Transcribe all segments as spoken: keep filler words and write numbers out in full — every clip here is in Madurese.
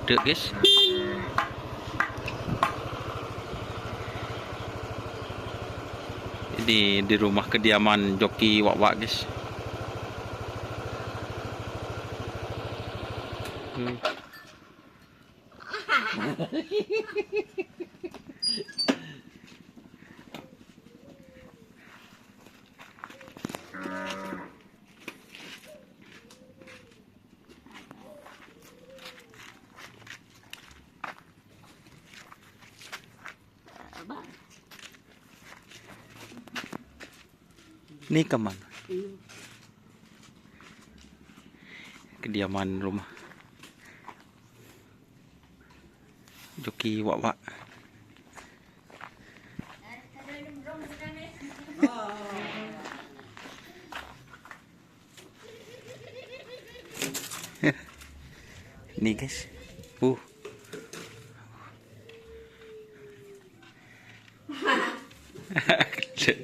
Dek, guys. Ini di rumah kediaman Joki Wak-Wak, guys. Hmm. Ini kemana? Kediaman rumah Joki Wak-Wak. Nih, guys. Uh.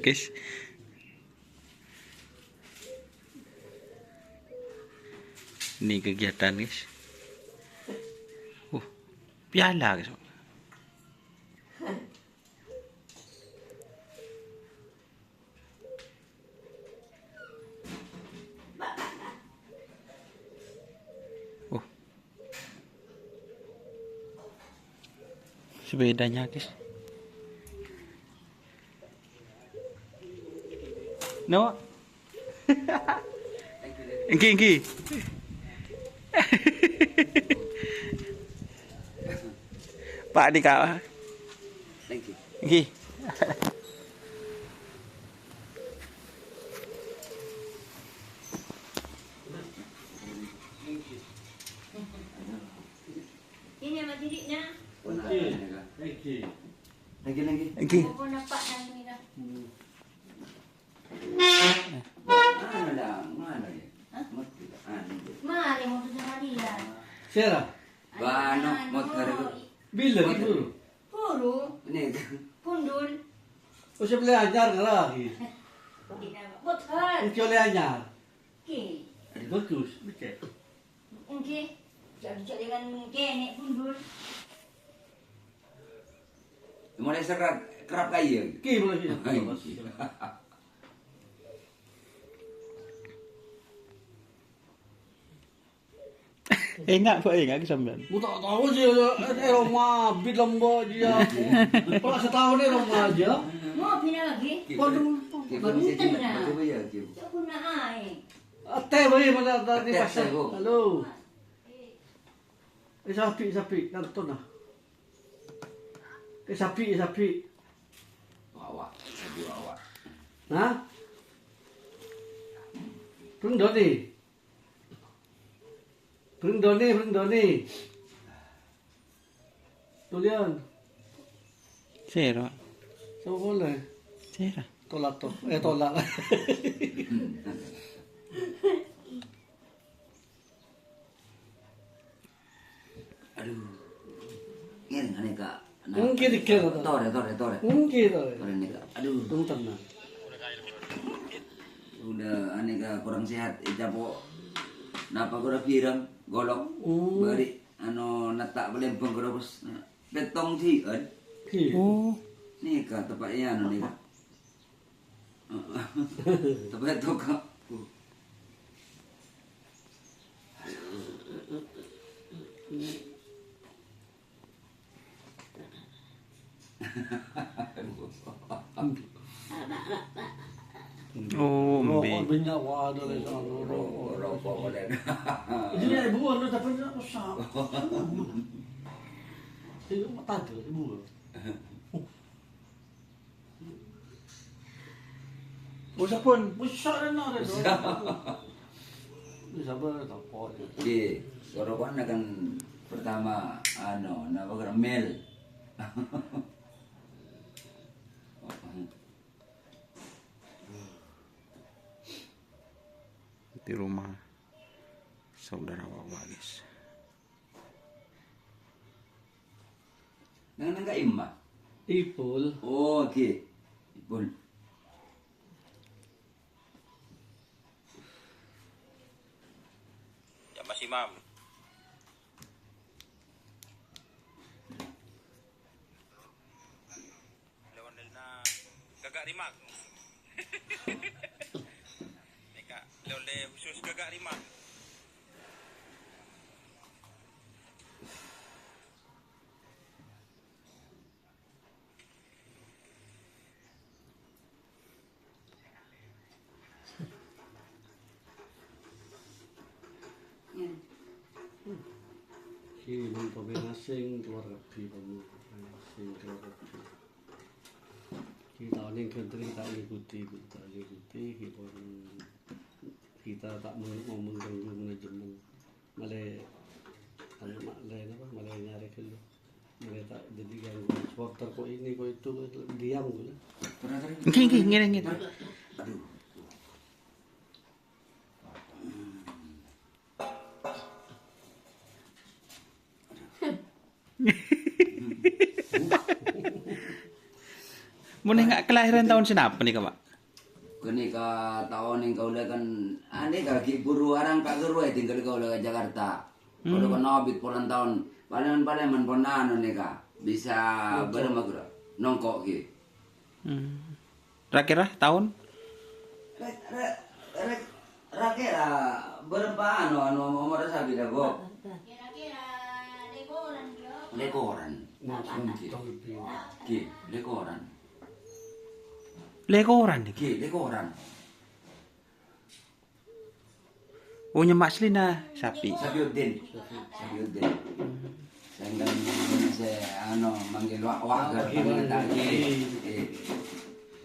Guys. Ini kegiatan, guys. Uh, piala, guys. Oh. Sepedanya, guys. No. Engghi, engghi. Pak Dika. Thank you. Engghi. Ini sama dirinya. Engghi. Engghi. Lagi, lagi. Engghi. Mau nampak dan ini dah. Hmm. Mana dah? Mana ya? Hah? Mati dah. Ah, ini dia. Mari, mau tu sama dia. Sera? Bano, anu, mot kare tu. Bila ni tu? Puru. Ni. Pundul. Oh, saya boleh ajar ke lagi? Tidak, betul. Ini boleh ajar. Okey. Bagus, betul. Okey. Jadi, jadi dengan kene pundul. Mulai serat kerap kaya. Ki, mulai sini. Ay. Enggak, kok enggak ke sampean? Mu tak tahu sih, eh, Roma, bit lomba dia. Kalau setahun ini Roma aja. Mau pindah lagi? Waduh, baru minta benar. Coba ya, Kim. Cok guna ai. Ate bae mana tadi pas. Ate, Bu. Halo. Eh, sapi, sapi, nonton ah. Eh, sapi, sapi. Wawa, sapi wawa. Hah? Belum doni. Belum doni, belum doni. Tulian. Sera. Sama boleh. Sera. Tolak toh. Eh, tolak. Aduh. Ngene, aneka. Mungkin dikira, Pak. Tore, tore, tore. Mungkin, tore. Tore, aneka. Aduh. Tunggu tenang. Udah, aneka kurang sehat, icapo. Napa kurang birang, golok. Hmm. Bari, anu, netak palembang kurang pas. Petong sih, kan? Iya. Oh. Neka, tepaknya, anu, neka. Tapi itu kok. Oh, rokok embi. Banyak, wah, ada lagi sana, rokok. Rokok, rokok, boleh. Jadi, ibu, anu, tapi dia rusak. Ini mata aja, ibu. Wis, pun. Wis, sak rena, rena. Wis, sabar, topot. Oke, rokoknya kan pertama, anu, napa kira mil. Di rumah saudara Wawa, guys. Nang, nang ka Imma? Ipul. Oh, oke. Ipul. Ya, Mas Imam. Pak. Nèka, lè-olè khusus ghâghâ' rèma. Ghi, mon pamèn asèng kalowar kabbhi, pamèn asèng kalowar kabbhi. Ghi, taon èngghâl ta' ngikuti, Bu, ta' ngikuti, ghi, pon kita ta' ngomong ganggu manajemen. Malè, anu, malè napa? Malè nyarè ghâllu. Malè ta' dhâddhi ganggu supporter kok ini, kok itu, diam ghâllu. Ngghi, ngghi, ngèrèng, ngèrèng. Aduh. Mon enga' kelahiran taon sinapa nèka, Pak? Ghânèka taon neng kaulâ kan, anèka ghi' buru arangka' ghâruwa ètinggal kaulâ ka Jakarta. Hmm. Kaulâ kan abit polana taon, palèman-palèman pon anu nèka, bisa bârâmma ghâruwa? Nongko' ghi. Hmm. Ra-kèra taon? Ra-, ra-, ra-, ra-kèra bârâmpa anu, anu, omorra sabidhâ, Bob? Kira-kira lèkoran, Bro. Lèkoran. Mungkin. Ghi, lèkoran. Lèkoran nèka? Ghi, lèkoran. Oh, nyama asllina Sapi. Sapiuddin. Sapiuddin. Sèngghâl sè, anu, manggil wa'-, wa'-, ghi, ghi. Eh,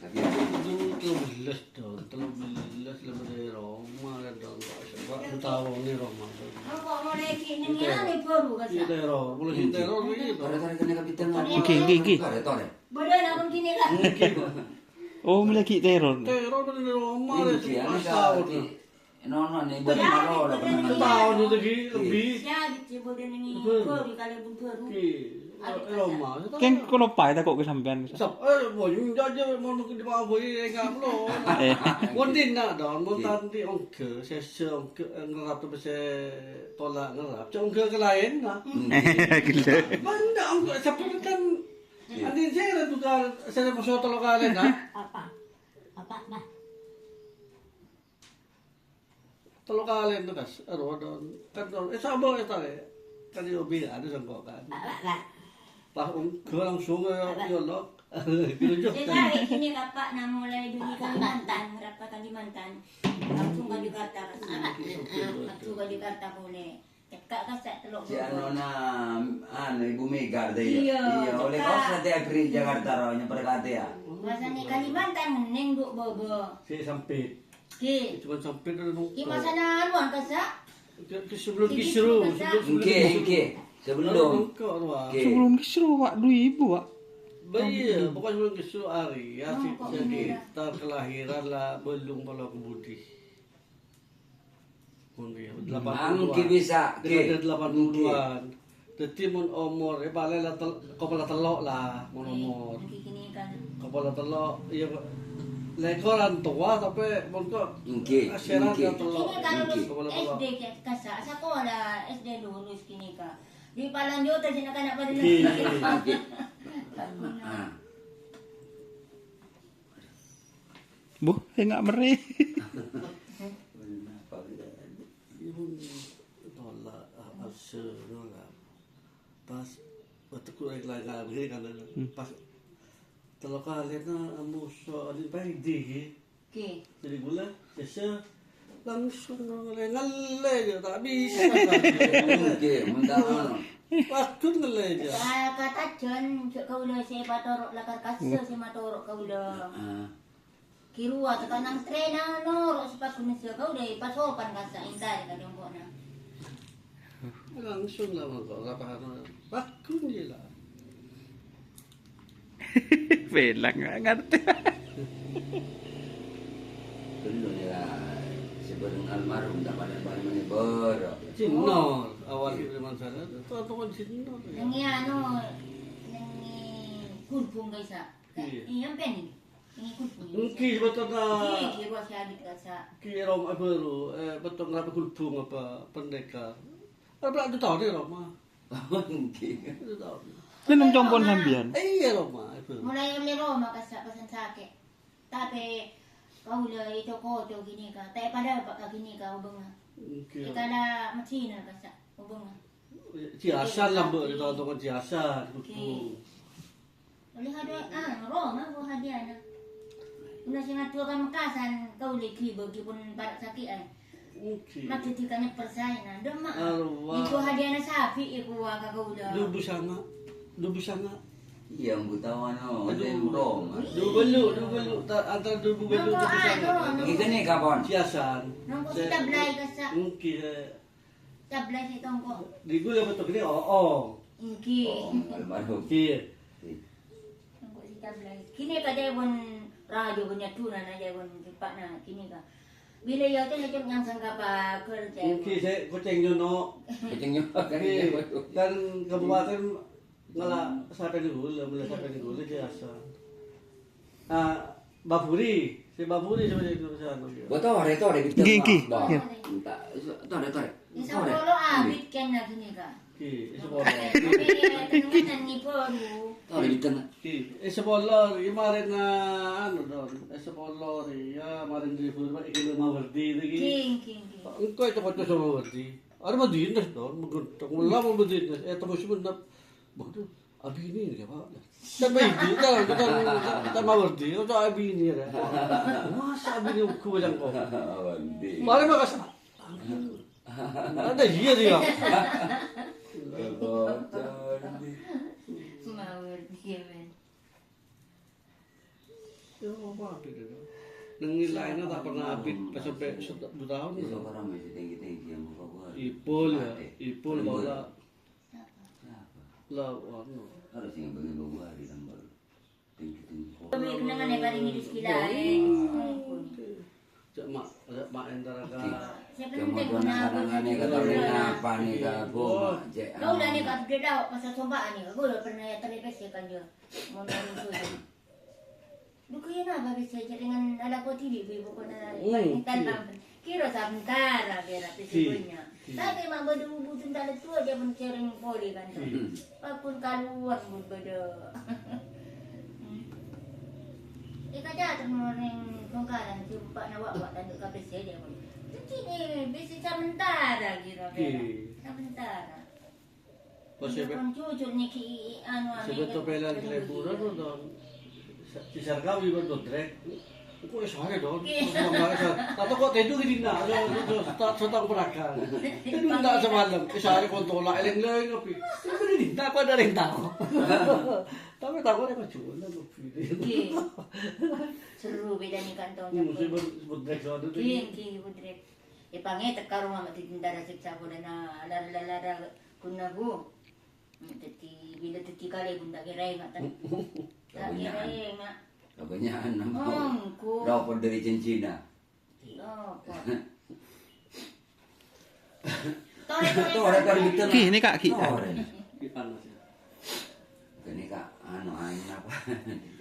Sapiuddin. Tello bellâs, Don. Tello bellâs lebur dâri Roma, kan, Don. Wa', wa', taonè Roma, Don. Engko' molaè ghi' nèng anu bhuru, Kak. Ghi' teror. Mulai ghi' teror, ghi'. Tore, tore, kene kapitan. Oke, oke, oke. Tore, tore. Bâdâ nang kene, Kak. Oke. Oh, mulai ghi' teror. Teror, Don, dâri Roma, Don. Iya, iya, iya. Nono nih, buat malu lah, pernah. Setahun itu, Ki, lebih. Ya, gitu, bodoh ini. Betul. Baru kali pun baru. Ki, Roma. Kèng kono paè tako' ka sampèyan. Sap-, eh, boy, enggak aja, mau mungkin di bawah boy, enggak, belum. Eh. Mon dinna', Don, mon tanti ongghâ, sèsè ongghâ, eh, ngerap tapi sè tolak ngerap. Cak ongghâ ke lain, nah. Hmm. Gila. Banda ongghâ, seperti kan, iya. Andin saya ada tukar, saya mau soal tolak lain, nah. Apa? Apa, Pak? Tello kalèn, Kas. Arowa, Don. Kan, Don. Eh, sabo, eh, tale. Kan, yo, bi-, anu, sengko', kan. Apa, Pak? Pas ongghâ langsung, eh, yo, lok. Kerja, kan. Saya tahu, ini Bapak, nah, mulai dari Kalimantan, berapa Kalimantan? Langsung ke Jakarta, Kas. Langsung ke Jakarta, boleh. Cekak, Kas, cak tello. Si anona, anu, Ibu Mega, deh, ya? Iya, iya, oleh cekak. Kau sate agri Jakarta, ro, nyeper kate, ya? Masane Kalimantan, neng, Bu, bobo. Si sempit. Ki. Cuma sampai ke nongko. Ki masana anuan, Kasa? Ke, ke sebelum Ki, kisru, Kasa. Sebelum, sebelum kisru. Nggih, nggih. Sebelum. Nongko, Wak. Nggih. Sebelum kisru, Wak, dua ribu, Wak. Bah, iya, pokoknya sebelum kisru hari, ya, si, nongko, si bener. Kita kelahiran lah, belum kalau ke Budi. Mon, iya, delapan puluhan. Mangke bisa, kira-kira nggih. Delapan puluhan. Nggih. Dadi mon omor, ya, paling lah tel-, kepala telok lah, mon omor. Nggih, nggih, gini kan. Kepala telok, iya, Pak. Lekoran tua, tapi mon kok nggih, aseran nggih. Kan telok. Ini kan lulus kepala telok. S D, Kasa, sekolah S D lulus gini, Kak. Di Palanjut aja anak-anak pada nggih. Nggih. Ah. Buh, enga' merè. Tolak, ah, absen, tolak. Pas, waktu ku lagi, lagi, lagi, kan, hmm. Pas tello kalèna amoso, adi' paidi, ghi. Oke. Jadi gula, biasa langsung ngallè, ngallè aja, tak bisa, kan. Oke, mantap, mantap. Waktu ngallè aja. Ka-, kata Jon, cek kaula sè patoro' lakar kassa, hmm, sè matoro' kaula. Ah. Kiruwa tekan nang trena noro' sepaguna sè kaula pasopan kassa entar ka dongko'na. Langsung lah, mongko, ora paham. Waktu nggih lah. Pelang nggak ngerti. Dulu ya, sebelum almarhum tak pada paling menyebar. Sinor, awal di Pariaman sana, itu apa kan Sinor, ya? Yang iya, anu, yang ini Gulbung, guys, ya. Iya. Iya, apa ini? Ini Gulbung, guys. Nggih, betul, ta. Nggih, nggih, ruas ya, gitu, guys, ya. Ki Roma baru, eh, betul, ngerapa Gulbung apa pendekar? Apa itu tahu deh, Roma? Nggih. Itu tahu. Kan nang compo'na sampèyan. Eh, iya, Roma, itu. Mulai oleh Roma, kassa' pesan sakit. Tapè kaulâ èco-koco ghânèka, ta' èpadâpa' ka ghânèka obângnga. Èkala Madinah kassa' obângnga. Jiasan la, Mbok, tonton jiasan, kudu. Ollè hadiah, ah, Roma, Bu, hadiahna. Kaulâ sè ngaduwâ ka Mekkasan, kaulâ ghi bâgi pon para' sakè'an. Madhâddhi ka nyèpper saèna, dâ' emma'a. Nèko hadiahna sabi' èkowa ka kaulâ. Dubu sanga'. Dubu sanga'. Iyâ, embu tawana, Roma. Dubu bellu', dubu bellu', ta-, antara dubu bellu', dubu sanga'. Nèko anu. Ghânèka, pon. Jiasan. Nèko sè tablai kassa'. Èngghi, eh. Tablai sè tongko. Di ghulâ beto ghânèka, oh, oh. Èngghi. Oh, almarhum. Èngghi. Tongko sè tablai. Ghânèka jâ' pon rajâ pon nyadhurân jâ' pon sèpa'na ghânèka. Bilâ yâ, cè' nyang sangka pagel, cè'. Èngghi, sè kocèng nyono'. Kocèng nyono', kan. Èngghi. Kan kabupaten Ngala' sapè nèko la, mèla sapè nèko la biasa. Ah, Baburi, sè Baburi sè bâdâ è Indonesia, no, ya. Bâ, torè, torè, bintang. Èngghi, èngghi. Bâ. Iyâ. Entah, torè, torè. Torè. Sapolo abit kèng na ghânèka. Èngghi, sapolo. Èngghi, èngghi, èngghi. Torè, bintang. Èngghi, eh, sapolo, iyâ, marèn, ah, anu, Don. Eh, sapolo, iyâ, marèn rèbu, Pak, èngghi, Mawardi, èngghi. Èngghi, èngghi, èngghi. Engko' èco-koco sama Mawardi. Arè Madinah, Don, mèghentong. Mèla Madinah, eh, tembus Madinah. Waduh, abinè nèka, Pak. Sampai itu, ta, ta, ta, ta Mawardi, ta abinè, ya. Masa abinè uku yang kok? Mawardi. Paling bakas. Ada iya dia. Mawardi, ya, men. Ya, apa abit itu? Neng lainnya tak pernah abit, pas sampai satu tahun. Itu orang masih tinggi-tinggi, yang buka gua. Ipul, ya. Ipul, Ipul. Bola. Lah, anu. Harus yang bagi dua hari tambal. Tinggi-tinggi. Kami kenangan ya, paling itu sekali. Cak mak, cak mak entara ka. Siapa yang penting guna apa? Nih, kata apa nih, kata apa? Kau udah nih, kata dia tahu, masa coba nih, gue udah pernah ya terlebih sih kan dia. Mau nangis. Dhu kèya napa bisa jhâ' rèngan alako dhibi', Bu, pokokna. Hmm, tanam. Kèra sabhentara, bèra pèssè bânnya'. Tapè ma' bâdâ bubudhun ta' lettuwa, jhâ' mon cèrèng polè, kan. Paggun kalowar, Bu, bâdâ. È kaca'ten orèng Bângkalan, sè bapa'na wa'-wa' tandhu' ka pèssè, jhâ' mon. Dhâddhi, bisa sabhentara, kèra, bèra. Sabhentara. Pas sampai kon cucu nyèki, anu, anu, sampai topelan ke liburan, nonton. Di Sarkawi, nonton trek. Kok esare, Don? Iya. Kok esare? Atau kok tedung di dina? Ada, ada, ada, ada, ada perakan. Tedung enggak semalam? Esare kon tolak, eleng-eleng, ngopi. Itu di dina, kok ada yang tahu? Tapi tahu ada kok jualan, ngopi. Iya. Seru beda nih kantongnya. Hmm, si Bud-, Budrek soalnya tuh. Iya, iya, Budrek. È, pangètè ka roma ma' dhâddhi tentara sèksa polana lar-, lar-, lara ghun, Bu. Dhâddhi bilâ dhâddhi kalèbun ta' kèra enga', ta'. Ta' kèra enga'. Kabânnya'an. Kabânnya'an nama. Oh, engko'. Lopot dâri jhânjhina. Lopot. Torè, torè, torè, torè, gitu. Ki, ini, Kak, Ki. Torè. Ki panas, ya. Ini, Kak, anu, aing apa?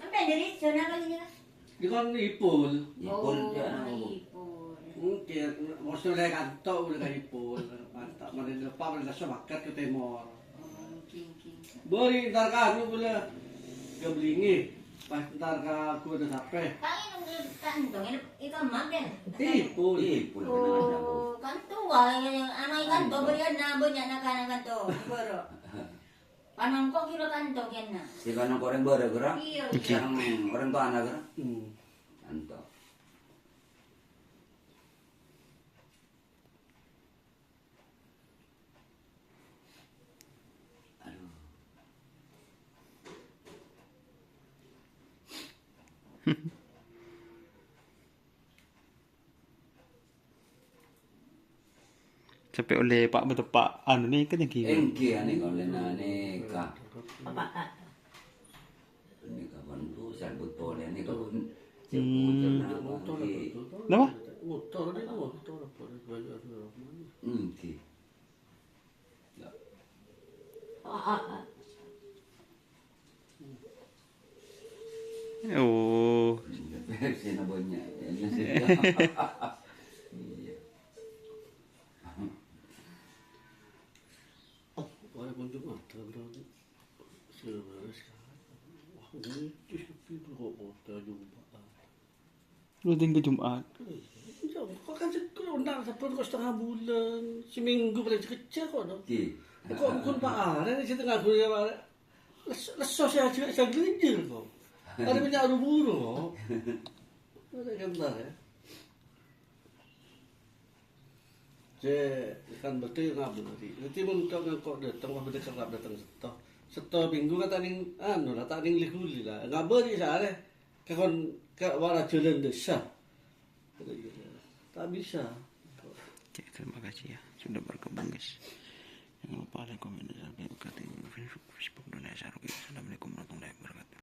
Sampai dari sana apa gini, Kak? Di kon Ipul. Ipul, oh, ya, anu. Ipul. Mungkin, maksudnya kanto udah ke Ipul. Mantap, mana depan, mana sepakat ke timur. Oh, oke, oke. Bari ntar ka anu pula. Ke Belingi. Pas ntar ka gua udah sampai. Kak, ini kan dong, ini, ini kan mampir. Ipul. Ipul, oh, kenal ada, Bu. Kan tua, yang anak kan, hmm, berian, nah, banyak anak-anak kan tuh, baru. Panangko kira kanto kèna. Sè panangko orèng bârâ, kèra? Iyâ. Oke. Yang orèng tuana, kèra? Hmm. Kanto. Aduh. Sampè' ollè pa' mateppa' anu nèka, nèka. Èngghi, anèka ollè nèka. Apa, Kak? Nèka pon bu, sarbut polè nèka pon. Hmm. Napa? Èngghi. Ya. Ah, ah, ah. Oh. Sena banyak. Iya. Walaupun Jumat, terus sebenarnya sekarang. Wah, ini sepi tuh kok, kok kita jumpa. Berarti ke Jumat. Iyâ, kok kan se-, kok undang sampun kok setengah bulan, seminggu paling sekejjhâ' kok, no. Kok mungkin Pak Arè sè tengah gue ya, Pak Arè. Les-, lesso saya juga, saya gelinjir kok. Ada banyak buru-buru kok. Ada kan, Pak, ya. Jâ, kan berarti ngabâri. Berarti mon kok ngangko' dâteng, wah, bâdâ kerrap dâteng sèttong. Sèttong minggu kan ta' nèng, anu la, ta' nèng li-ghuli la. Ngabâri sarè. Ka kon, ka wara jhâlân desa. Ta' bisa. Oke, terima kasih ya sudah bergabung, guys. Jangan lupa like, komen, dan subscribe di Facebook Indonesia Rocky. Assalamualaikum warahmatullahi wabarakatuh.